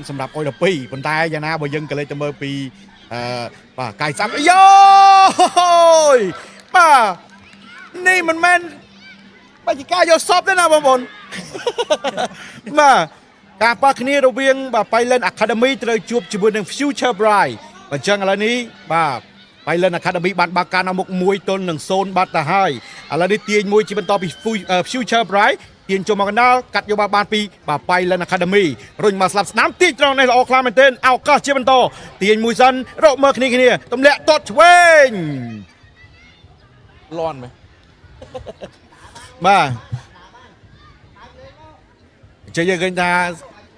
សម្រាប់អុយ12ប៉ុន្តែយ៉ាងណាបើយើងក៏លេចទៅមើលពីអឺបាទកាយសាំអាយ៉យបាទនេះមិនមែនបាច់ការយកសពទេណាបងប្អូន បាទការប៉ះគ្នារវាងបាទ Pailen Academy ត្រូវជួបជាមួយនឹង Future Bright អញ្ចឹងឥឡូវនេះបាទ Pailen Academy បានបើកការនៅមុខ1ទល់នឹង0បាត់ទៅហើយឥឡូវនេះទាញមួយជាបន្តពី Future Bright ទាញចូលមកកណ្ដាលកាត់យកបានពីបាទ Pailen Academy រុញមកស្លាប់ស្នាមទាញត្រង់នេះល្អខ្លាំងមែនទែនឱកាសជាបន្តទាញមួយសិនរកមើលគ្នាគ្នាទម្លាក់ទាត់ឆ្វេង លន់មែន បាទអញ្ចឹងយើងឃើញថា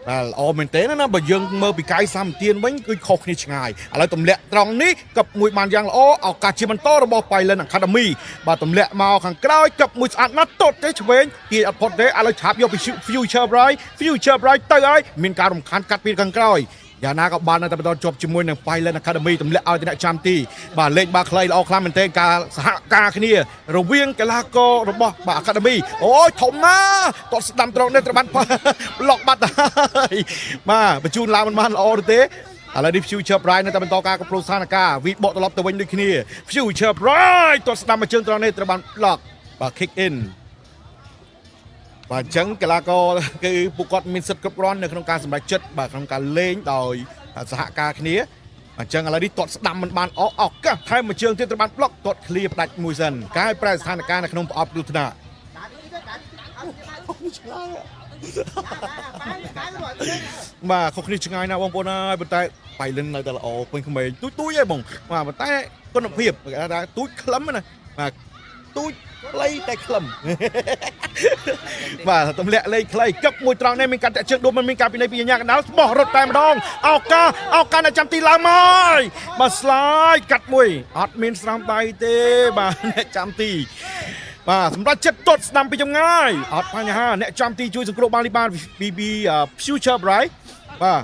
បាទល្អមែនទែនណាបើយើងមើលពីកាយសម្បទានវិញគឺខុសគ្នាឆ្ងាយឥឡូវទម្លាក់ត្រង់នេះកឹបមួយបានយ៉ាងល្អឱកាសជាបន្តរបស់ Pailen Academy បាទទម្លាក់មកខាងក្រោយកឹបមួយស្អាតណាស់ទាត់ទេឆ្វេងទាញអត់ផុតទេឥឡូវឆាប់យកពី Future Bright Future Bright ទៅហើយមានការរំខានកាត់ពីខាងក្រោយយ៉ាងណាក៏បាននៅតែបន្តជាប់ជាមួយនឹង Pailen Academy ទម្លាក់ឲ្យទៅអ្នកចាំទីបាទលេងបាល់ខ្លីល្អខ្លាំងមែនទែនការសហការគ្នារវាងកីឡាកររបស់បាទ Academy អូយធំណាស់ទាត់ស្ដាំត្រង់នេះត្រូវបាន ប្លុកបាត់ហើយបាទបញ្ជូនឡើងមិនបានល្អទេឥឡូវនេះ Future Bright នៅតែបន្តការគ្រប់គ្រងស្ថានភាពវីបកត្រឡប់ទៅវិញដូចគ្នា Future Bright ទាត់ស្ដាំមួយជើងត្រង់នេះត្រូវបានប្លុកបាទ kick in បាទអញ្ចឹងកីឡាករគឺពួកគាត់មានសិទ្ធិគ្រប់គ្រាន់នៅក្នុងការសម្រេចចិត្តបាទក្នុងការលេងដោយសហការគ្នាអញ្ចឹងឥឡូវនេះទាត់ស្ដាំមិនបានអឱកាសថែមមួយជើងទៀតត្រូវបានប្លុកទាត់ឃ្លៀផ្ដាច់មួយសិនកែប្រែស្ថានភាពនៅក្នុងប្រអប់គ្រោះថ្នាក់បាទខុសគ្នាឆ្ងាយណាស់បងប្អូនហើយប៉ុន្តែបៃលិននៅតែល្អពេញក្មេងទូចទូចឯងបងបាទប៉ុន្តែគុណភាពគេថាទូចខ្លឹមណាបាទទូចខ្លីតែខ្លឹម បាទទម្លាក់លេខខ្លីកឹបមួយត្រង់នេះមានការតាក់ជើងដួលមិនមានការពិន័យពីអាញាកណ្ដាលស្បោះរត់តែម្ដងឱកាសឱកាសនៅចាំទីឡើងមកបាទស្លាយកាត់មួយអត់មានស្រោមដៃទេបាទអ្នកចាំទីបាទសម្រាប់ចិត្តទាត់ស្ដាំពីចម្ងាយអត់បញ្ហាអ្នកចាំទីជួយសង្គ្រោះបានលីបានពីពី Future Bright បាទ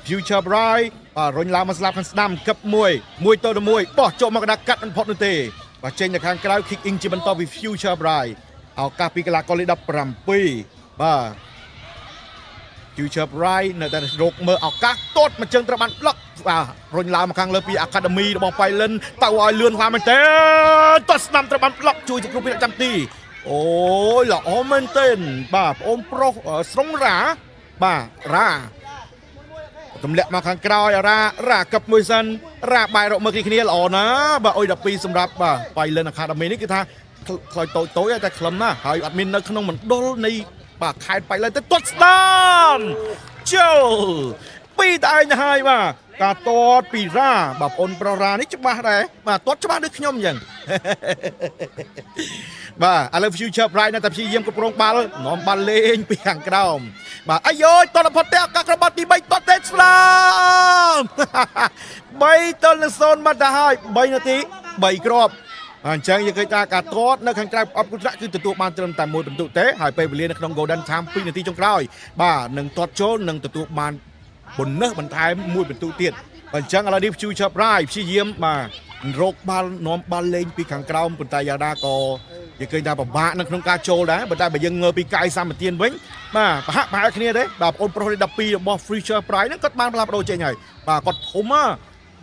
Future Bright បាទរុញឡើងមកស្លាប់ខាងស្ដាំកឹបមួយមួយទៅទៅមួយបោះចូលមកកណ្ដាលកាត់មិនផុតនោះទេបាទចេញទៅខាងក្រៅ kick in ជាបន្តពី Future Bright ឱកាសពីកីឡាករលេខ17បាទ Future Bright នៅតែរកមើលឱកាសទាត់មកជើងត្រូវបានប្លុកបាទរុញឡើងមកខាងលើពី Academy របស់ Pailen ទៅឲ្យលឿនខ្លាំងមែនទេទាត់ស្ដាំត្រូវបានប្លុកជួយសង្គ្រោះពីអ្នកចាំទីអូយល្អមែនទែនបាទប្អូនប្រុសស្រុងរ៉ាបាទរ៉ាទម្លាក់មកខាងក្រោយរ៉ារ៉ាកឹបមួយសិនរ៉ាបាយរកមើលគ្នាល្អណាស់បាទអុយ12សម្រាប់បាទ Pailen Academy នេះគឺថាខ្លោចតូចតូចតែខ្លឹមណាស់ហើយអត់មាននៅក្នុងមណ្ឌលនៃបាទខេត្តបៃលិនទៅទាត់ស្ដាំចូលពីរតែឯងទៅហើយបាទការទាត់ពីរ៉ាបាទបងប្រុសរ៉ានេះច្បាស់ដែរបាទទាត់ច្បាស់ដូចខ្ញុំអញ្ចឹង បាទឥឡូវ Future Bright នៅតែព្យាយាមគ្រប់គ្រងបាល់នាំបាល់លេងពីខាងក្រោមបាទអាយយតតផុតទេឱកាសក្របត់ទី3តតទេស្លាម 3ទល់នឹង0បាត់ទៅហើយ3នាទី3គ្រាប់អញ្ចឹងយើងឃើញថាការទាត់នៅខាងក្រៅប្រអប់គ្រោះថ្នាក់គឺទទួលបានត្រឹមតែមួយពិន្ទុទេហើយពេលវេលានៅក្នុង Golden Time 2នាទីចុងក្រោយបាទនឹងទាត់ចូលនឹងទទួលបានបុណ្យបន្ថែមមួយពិន្ទុទៀតអញ្ចឹងឥឡូវនេះ Future Bright ព្យាយាមបាទរកបាល់នាំបាល់លេងពីខាងក្រោមប៉ុន្តែយ៉ាងណាក៏យើងឃើញថាពិបាកនៅក្នុងការចូលដែរប៉ុន្តែបើយើងងើពីកាយសម្បទានវិញបាទប្រហាក់ប្រហែលគ្នាទេបាទបងប្រុសលេខ12របស់ Future Bright ហ្នឹងគាត់បានផ្លាស់ប្ដូរចេញហើយបាទគាត់ធំហ่า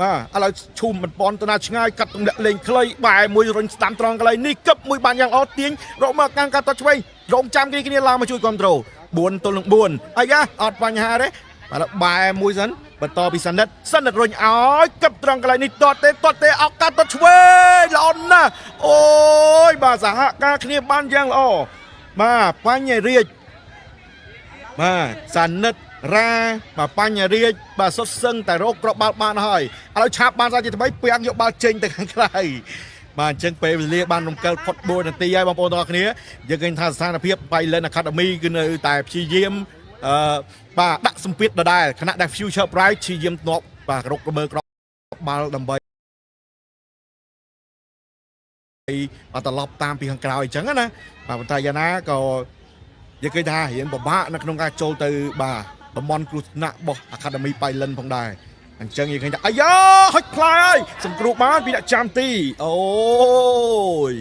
បាទឥឡូវឈុំមិនពន់ទៅណាឆ្ងាយកាត់ទម្លាក់លេងខ្លីបែរមួយរុញស្ដាំត្រង់កន្លែងនេះកឹបមួយបានយ៉ាងល្អទាញរកមកកាងកាត់តឆ្វេងរងចាំគ្នាគ្នាឡើងមកជួយគ្រប់ត្រូល4ទល់នឹង4អាយ៉ាអត់បញ្ហាទេបាទបែរមួយសិនបន្តពីសានិតសានិតរុញឲ្យកឹបត្រង់កន្លែងនេះទាត់ទេទាត់ទេឱកាសទាត់ឆ្វេងល្អណាស់អូយបាទសហការគ្នាបានយ៉ាងល្អបាទបញ្ញរាជបាទសានិតរ៉ាបាទបញ្ញរាជបាទសុទ្ធសឹងតែរកគ្រាប់បាល់បានហើយឥឡូវឆាបបានសាជាថ្មីពាំងយកបាល់ចេញទៅខាងក្រៅបាទអញ្ចឹងពេលវេលាបានរំកិលផុត4នាទីហើយបងប្អូនទាំងអស់គ្នាយើងឃើញថាស្ថានភាព Pailen Academy គឺនៅតែព្យាយាមអឺបាទដាក់សម្ពាធដដែលខណៈដែល Future Bright ព្យាយាមធ្នាប់បាទរកមើលគ្រាប់បាល់ដើម្បីបាទត្រឡប់តាមពីខាងក្រោយអញ្ចឹងណាបាទប៉ុន្តែយ៉ាងណាក៏យើងឃើញថារៀងពិបាកនៅក្នុងការចូលទៅបាទតំបន់គ្រោះថ្នាក់របស់ Academy Pailen ផងដែរអញ្ចឹងយើងឃើញថាអាយ៉ាហុចផ្លែហើយសង្គ្រោះបានពីអ្នកចាំទីអូយ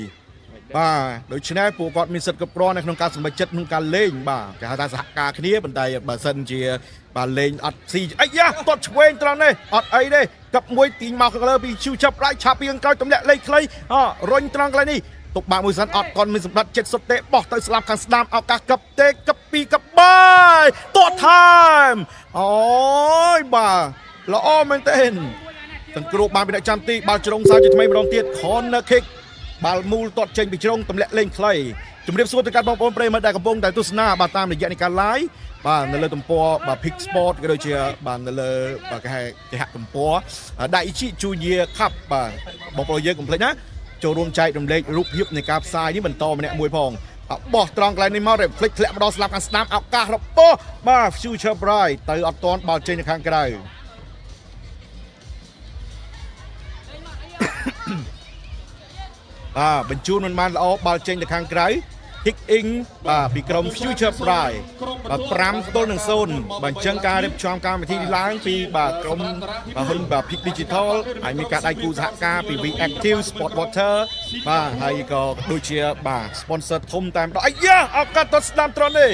បាទដូច្នេះពួកគាត់មានសិទ្ធិគ្រប់គ្រាន់នៅក្នុងការសម្រេចចិត្តក្នុងការលេងបាទគេហៅថាសហការគ្នាប៉ុន្តែបើសិនជាបាទ បាទលេងអត់ស៊ីអាយ៉ាទាត់ឆ្វេងត្រង់នេះអត់អីទេកັບមួយទីមកខាងលើពី Future Bright ឆាប់ពីខាងក្រោយទម្លាក់លេខខ្លីអរុញត្រង់កន្លែងនេះទុកបាក់មួយសិនអត់គាត់មានសម្បត្តិចិត្តសុទ្ធទេបោះទៅស្លាប់ខាងស្ដាំឱកាសកັບទេកັບពីរកັບបាយទាត់ថែមអូយបាទល្អមែនទែនសង្គ្រោះបានពីអ្នកចាំទីបាល់ជ្រុងសារជាថ្មីម្ដងទៀត corner kick បាល់មូលទាត់ចេញពីជ្រុងទម្លាក់លេងខ្លីជំរាបសួរទៅកាន់បងប្អូនប្រិយមិត្តដែលកំពុងតែទស្សនាបាទតាមរយៈនៃការ live បាទនៅលើទំព័របាទ Pick Sport ក៏ដូចជាបាទនៅលើបាទគេហៅគេហទំព័រ Daiichi Junior Cup បាទបងប្អូនយើងកុំភ្លេចណាចូលរួមចែករំលែករូបភាពនៃការផ្សាយនេះបន្តម្នាក់មួយផងបោះត្រង់កន្លែងនេះមក reflect ធ្លាក់មកដល់ស្លាប់ខាងស្ដាំឱកាសរបស់បាទ Future Bright ទៅអត់ទាន់បាល់ចេញទៅខាងក្រៅ បាទបញ្ជូនមិនបានល្អបាល់ចេញទៅខាងក្រៅ kick in បាទពីក្រុម Future Bright បាទ5ទល់នឹង0បាទអញ្ចឹងការរៀបចំកម្មវិធីនេះឡើងពីបាទក្រុមបាទហ៊ុនបាទ Peak Digital ហើយមានការដៃគូសហការពី V Active Sport Water បាទហើយក៏ដូចជាបាទ sponsor ធំតាមដងអាយ៉ាឱកាសទាត់ស្ដាំត្រង់នេះ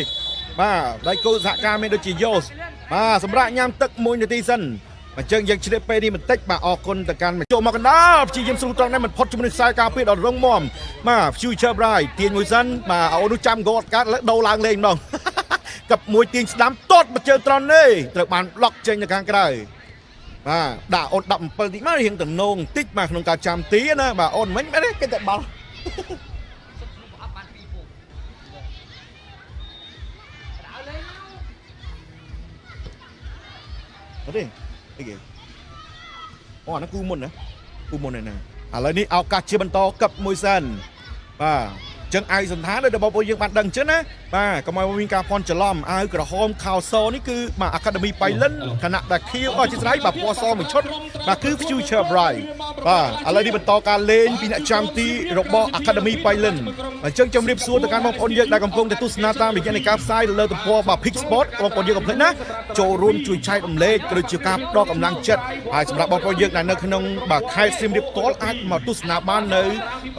បាទដៃគូសហការមានដូចជា Yos បាទសម្រាប់ញ៉ាំទឹក1នាទីសិនអញ្ចឹងយើងជ្រាបពេលនេះបន្តិចបាទអរគុណទៅកាន់ចូលមកកណ្ដាលព្យាយាមស្រួលត្រង់នេះមិនផុតជាមួយនឹងខ្សែការពារដ៏រឹងមាំបាទ Future Bright ទាញមួយសិនបាទអូននោះចាំគាត់កាត់លើដូរឡើងលេងម្ដង កັບមួយទាញស្ដាំទាត់មកជើងត្រង់នេះត្រូវបានប្លុកចេញទៅខាងក្រៅបាទដាក់អូន17តិចមករៀងតំណងបន្តិចបាទក្នុងការចាំទីណាបាទអូនមិញមែនទេគេតែបាល់ អត់បានពីរពូដៅលេង អត់ទេអីគេអូអានោះគូមុនណាគូមុនឯណាឥឡូវនេះឱកាសជាបន្តកັບមួយសិនបាទចឹងអាវសន្តានដោយបងប្អូនយើងបានដឹងចឹងណាបាទកុំឲ្យមានការភ័ន្តច្រឡំអាវក្រហមខោសនេះគឺបាទ Academy Pylon ខណៈដែលខៀវអធិស្ឋានបាទពណ៌សមួយឈុតបាទគឺ Future Bright បាទឥឡូវនេះបន្តការលេងពីអ្នកចាំទីរបស់ Academy Pylon អញ្ចឹងជំរាបសួរទៅកាន់បងប្អូនយើងដែលកំពុងតែទស្សនាតាមរយៈនៃការផ្សាយលើទំព័របាទ Pick Sport បងប្អូនយើងកុំភ្លេចណាចូលរួមជួយចែករំលែកក៏ដូចជាការផ្ដល់កម្លាំងចិត្តហើយសម្រាប់បងប្អូនយើងដែលនៅក្នុងបាទខេត្តសៀមរាបផ្ទាល់អាចមកទស្សនាបាននៅ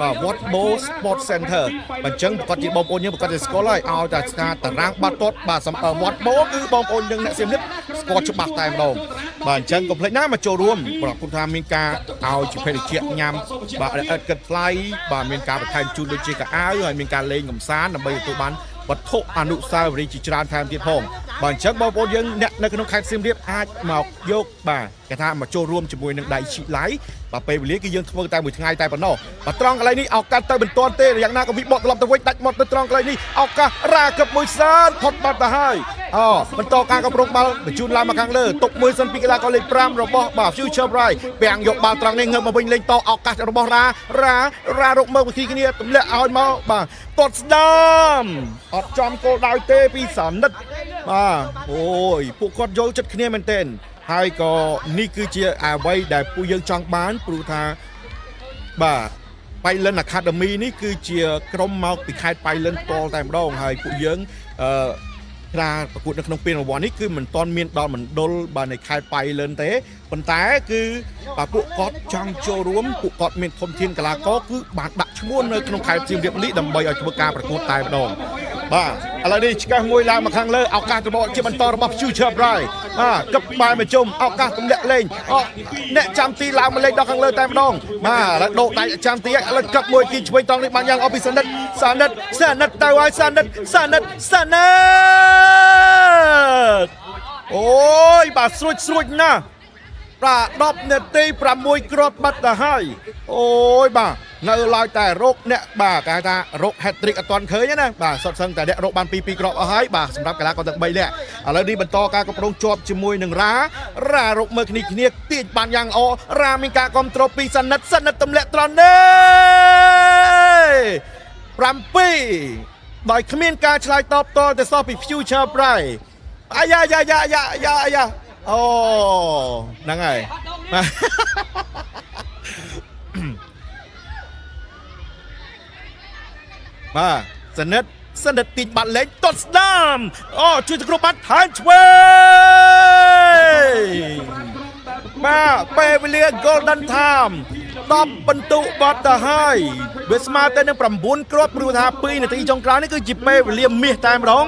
បាទវត្តបូ Sport Center បាទអញ្ចឹងប្រកាសជាបងប្អូនយើងប្រកាសជាស្គាល់ហើយឲ្យតែស្ថាតារាងបាល់ទាត់បាទសំវត្តបូគឺបងប្អូនយើងអ្នកសៀមរាបស្គាល់ច្បាស់តែម្ដងបាទអញ្ចឹងកុំភ្លេចណាមកចូលរួមប្រកបថាមានការឲ្យជាភេទជ្ជៈញ៉ាំបាទឥតគិតថ្លៃបាទមានការបន្ថែមជូនដូចជាកៅអៅហើយមានការលេងកម្សាន្តដើម្បីទទួលបានវត្ថុអនុស្សាវរីយ៍ជាច្រើនថែមទៀតផងបាទអញ្ចឹងបងប្អូនយើងអ្នកនៅក្នុងខេត្តសៀមរាបអាចមកយកបាទគេថាមកចូលរួមជាមួយនឹងដៃឈីឡៃបាទពេលវេលាគឺយើងធ្វើតែមួយថ្ងៃតែប៉ុណ្ណោះបាទត្រង់កន្លែងនេះឱកាសទៅមិនទាន់ទេយ៉ាងណាក៏វិបកត្រឡប់ទៅវិញដាច់មាត់ទៅត្រង់កន្លែងនេះឱកាសរ៉ាកឹបមួយសានផុតបាត់ទៅហើយអូបន្តការកំរងបាល់បញ្ជូនឡើងមកខាងលើទុកមួយសិនពីកីឡាករលេខ5របស់បាទ Future Bright ពាំងយកបាល់ត្រង់នេះងើបមកវិញលេងតឱកាសរបស់រ៉ារ៉ារ៉ារកមើលវិធីគ្នាទម្លាក់ឲ្យមកបាទទាត់ស្ដាំអត់ចំគោលដៅទេពីសានិតបាទអូយពួកគាត់យល់ចិត្តគ្នាមែនទែនហើយក៏នេះគឺជាអ្វីដែលពួកយើងចង់បានព្រោះថាបាទ បៃលិន Academy នេះគឺជាក្រុមមកពីខេត្តបៃលិនផ្ទាល់តែម្ដងហើយពួកយើងអឺត្រាប្រកួតនៅក្នុងពានរង្វាន់នេះគឺមិនទាន់មានដល់មណ្ឌលបាទនៃខេត្តបៃលិនទេប៉ុន្តែគឺបាទពួកគាត់ចង់ចូលរួមពួកគាត់មានធនធានកីឡាករគឺបានដាក់ឈ្មោះនៅក្នុងខេត្តសៀមរាបនេះដើម្បីឲ្យធ្វើការប្រកួតតែម្ដងបាទឥឡូវនេះឆ្កេះមួយឡើងមកខាងលើឱកាសរបស់ជាបន្តរបស់ Future Bright បាទកឹបបែរមកជុំឱកាសទម្លាក់លេងអអ្នកចាំទីឡើងមកលេងដល់ខាងលើតែម្ដងបាទឥឡូវដូកដៃចាំទីឥឡូវកឹបមួយទីឆ្វេងត្រង់នេះបានយ៉ាងអស់ពីសានិតសានិតសានិតទៅហើយសានិតសានិតសានិតអូយបាទស្រួចស្រួចណាស់បាទ10នាទី6គ្រាប់បាត់ទៅហើយអូយបាទនៅឡើយតែរោគអ្នកបាទគេហៅថារោគ hat trick អត់ទាន់ឃើញទេណាបាទសុទ្ធសឹងតែអ្នករោគបាន2 2គ្រាប់អស់ហើយបាទសម្រាប់កីឡាករទាំង3នាក់ឥឡូវនេះបន្តការកំប្រងជាប់ជាមួយនឹងរ៉ារ៉ារោគមើលគ្នាគ្នាទាញបានយ៉ាងល្អរ៉ាមានការគ្រប់គ្រងពីសានិតសានិតទម្លាក់ត្រង់នេះ7ដោយគ្មានការឆ្លើយតបតទៅសោះពី Future Bright អាយ៉ាយ៉ាយ៉ាយ៉ាយ៉ាយ៉ាអូហ្នឹងហើយបាទ បាទសនិតសនិតទីបាត់លេងទាត់ស្ដាំអូជួយទៅគ្រប់បាត់ថែមឆ្វេងបាទពេលវេលា Golden Time 10បន្ទុបាត់ទៅហើយវាស្មើទៅនឹង9គ្រាប់ព្រោះថា2នាទីចុងក្រោយនេះគឺជាពេលវេលាមាសតែម្ដង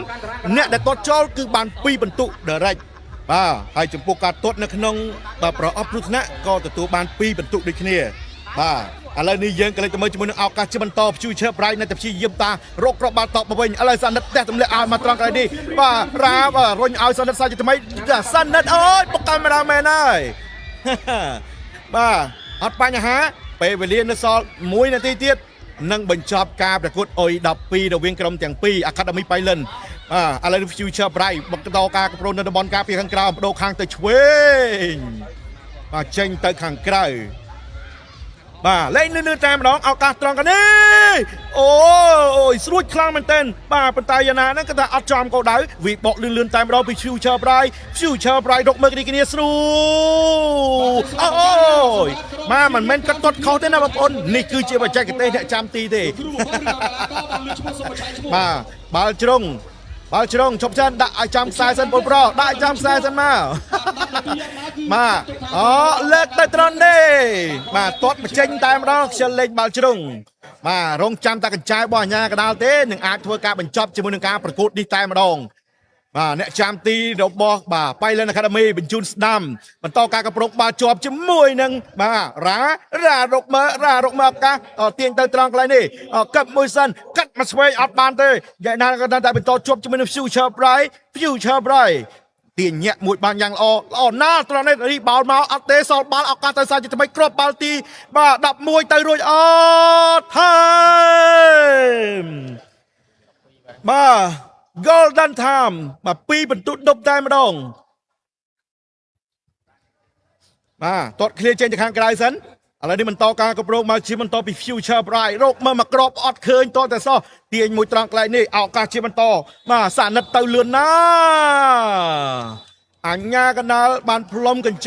អ្នកដែលទាត់ចូលគឺបាន2បន្ទុ direct បាទហើយចំពោះការទាត់នៅក្នុងបាទប្រអប់គ្រោះថ្នាក់ក៏ទទួលបាន2បន្ទុកដូចគ្នាបាទឥឡូវនេះយើងក៏លេចទៅមើលជាមួយនឹងឱកាសជាបន្ត Future Bright នៅតែព្យាយាមតារកគ្រាប់បាល់តបមកវិញឥឡូវសានិតផ្ទះទម្លាក់ឲ្យមកត្រង់កន្លែងនេះបាទរ៉ាបាទរុញឲ្យសានិតសាជាថ្មីសានិតអូយបុកកាមេរ៉ាមែនហើយ បាទអត់បញ្ហាពេលវេលានៅសល់1នាទីទៀតនឹងបញ្ចប់ការប្រកួតអុយ12រវាងក្រុមទាំងពីរ Academy Pylon បាទឥឡូវនេះ Future Bright បន្តការកំប្រននៅតំបន់ការពារខាងក្រោមបដូរខាងទៅឆ្វេងបាទចេញទៅខាងក្រៅបាទលេងលឿនៗតែម្ដងឱកាសត្រង់កនេះអូយស្រួចខ្លាំងមែនទែនបាទប៉ុន្តែយ៉ាងណាហ្នឹងគឺថាអត់ចំកោដៅវិបកលឿនៗតែម្ដងពី Future Bright Future Bright រកមើលគ្នាគ្នាស្រួលអូយបាទមិនមែនកាត់ទាត់ខុសទេណាបងប្អូននេះគឺជាបច្ចេកទេសអ្នកចាំទីទេ គ្រូបង្វឹកឬក៏កីឡាករបានលើកឈ្មោះសូមបញ្ឆៃឈ្មោះ បាទបាល់ជ្រុងបាល់ជ្រុងឈប់សិនដាក់ឲ្យចំខ្សែសិនបងប្រុសដាក់ឲ្យចំខ្សែសិនមក បាទអូលើកទៅត្រង់នេះបាទទាត់បញ្ចេញតែម្ដងខ្ជិលលេងបាល់ជ្រុងបាទរងចាំតែកញ្ចែរបស់អាញាកដាលទេនឹងអាចធ្វើការបញ្ចប់ជាមួយនឹងការប្រកួតនេះតែម្ដងបាទអ្នកចាំទីរបស់បាទប៉ៃលិន Academy បញ្ជូនស្ដាំបន្តការកប្រុកបាល់ជាប់ជាមួយនឹងបាទរ៉ារ៉ារុកមើរ៉ារុកមើឱកាសអទាញទៅត្រង់កន្លែងនេះអកឹបមួយសិនកាត់មកឆ្វេងអត់បានទេយ៉ាងណាក៏តែបន្តជាប់ជាមួយនឹង Future Bright Future Bright ទាញញាក់មួយបានយ៉ាងល្អល្អណាស់ត្រង់នេះរីបោលមកអត់ទេសល់បាល់ឱកាសទៅសាជាថ្មីគ្រាប់បាល់ទីបាទ11ទៅរួចអត់ថែមបាទ Golden Time បាទពីរបន្ទុកដប់តែម្ដងបាទទាត់ឃ្លាចេញទៅខាងក្រៅសិនឥឡូវនេះបន្តការគ្រប់គ្រងមកជាបន្តពី Future Bright រកមើលមកក្របអត់ឃើញតតែសោះទាញមួយត្រង់កន្លែងនេះឱកាសជាបន្តបាទសានិតទៅលឿនណាស់អញ្ញាកណ្ដាលបានផ្លុំកញ្ចក់